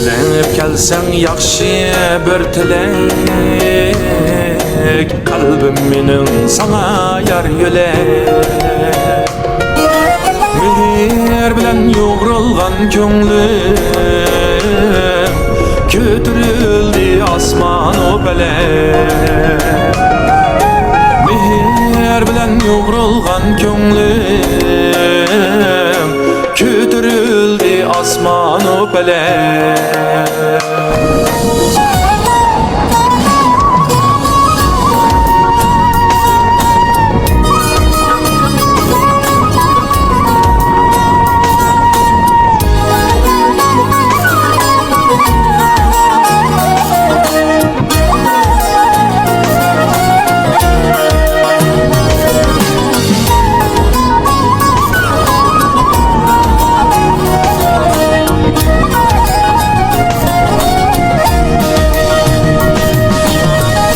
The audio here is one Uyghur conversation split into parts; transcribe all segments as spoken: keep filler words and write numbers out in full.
دەڭ كەلسەڭ ياخشى بىر تىلەك، قەلبىم مېنىڭ ساڭا يار يۆلەك. مېھىر بىلەن يۇغۇرۇلغان كۆڭلۈم كۆتۈرۈلدى ئاسمان ئۇ پەلەك. مېھىر بىلەن يۇغۇرۇلغان كۆڭلۈم كۆتۈرۈلدى ئاسمان ئۇ پەلەك.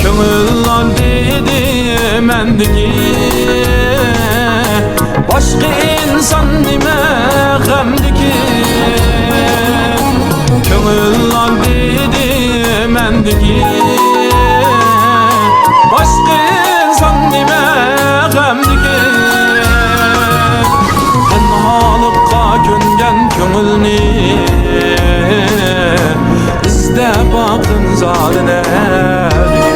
كۆڭۈل ئاندىدى مەندىكى، باشقا ئىنسان نېمە غەمدىكى؟ كۆڭۈل ئاندىدى مەندىكى، باشقا ئىنسان نېمە غەمدىكى؟ تەنھالىققا كۆنگەن كۆڭۈلنى ئىزدەپ باققىن زادى نەدىكى؟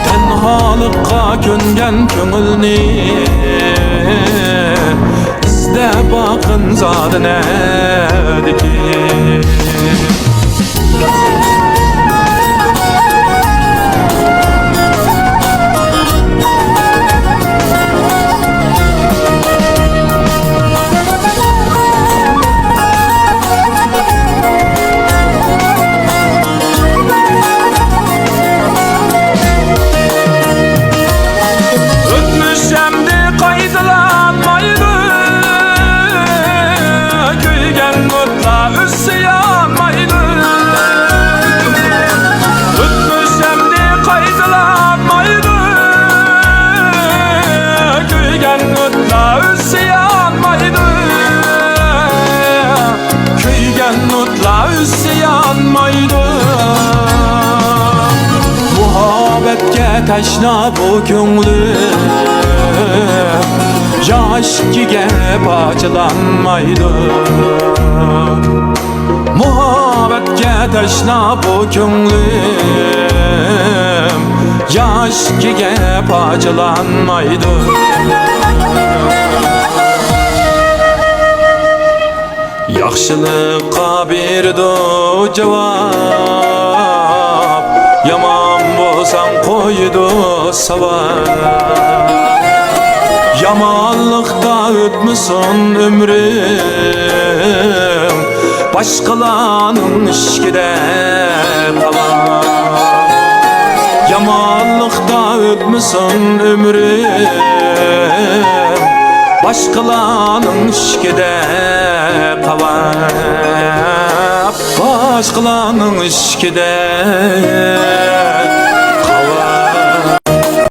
تەنھالىققا كۆنگەن كۆڭۈلنى ئىزدەپ باققىن زادى نەدىكى؟ ئۆتمۈش ئەمدى قايتىلانمايدۇ، كۆيگەن ئوتلار ئۆچسە يانمايدۇ. ئۆتمۈش ئەمدى قايتىلانمايدۇ، كۆيگەن ئوتلار ئۆچسە يانمايدۇ. كۆيگەن ئوتلار ئۆچسە يانمايدۇ. مۇھەببەتكە تەشنا بۇ كۆڭلۈم ياش كېگە پاچىلانمايدۇ. مۇھەببەتكە تەشنا بۇ كۆڭلۈم ياش كېگە پاچىلانمايدۇ. ياخشىلىققا بېرىدۇ جاۋاب، يامان بولساڭ قويىدۇ ساۋاب. يامانلىقتا ئۆتمىسۇن ئۆمرۈم، باشقىلارنىڭ ئىشىكىدە قاۋاپ. يامانلىقتا ئۆتمىسۇن ئۆمرۈم، باشقىلارنىڭ ئىشىكىدە قاۋاپ، باشقىلارنىڭ ئىشىكىدە.